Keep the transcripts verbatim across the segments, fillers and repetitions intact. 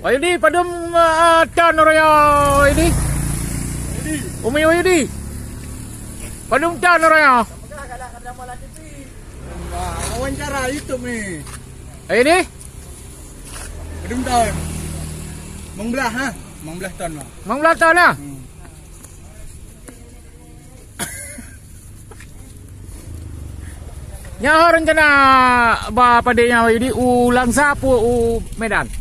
Wahyudi, padum, ah, tan uroe nyoe, Wahyudi? Umi Wahyudi, padum tan uroe nyoe? Wawancara YouTube ni. Wahyudi? Padum tan? Limong blah, ha? Limong blah tan lah. Limong blah tan lah? Hmm. Nyoe rencana ba padé nyoe di u Langsa peue u Medan?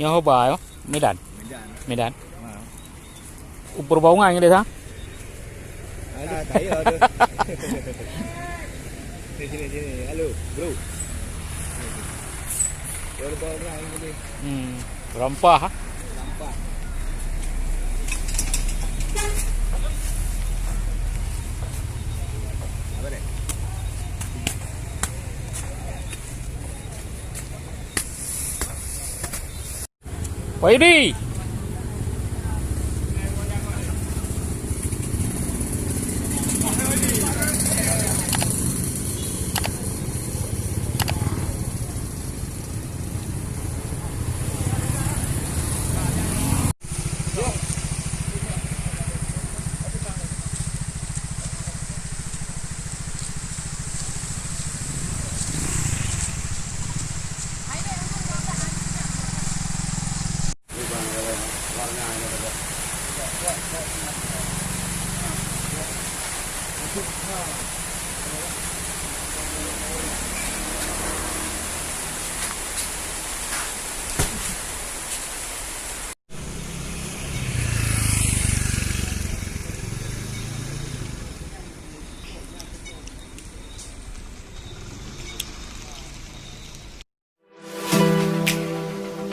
Nyoe ho ba, yo? Medan? Medan. Medan. Ha. Umpur baungan ke desa? Aduh, saya tu. Sini, sini, sini. Halo, bro. Umpur baungan tadi. Hmm, rampah, ah. Rampah. Apa dia? Wahyudi.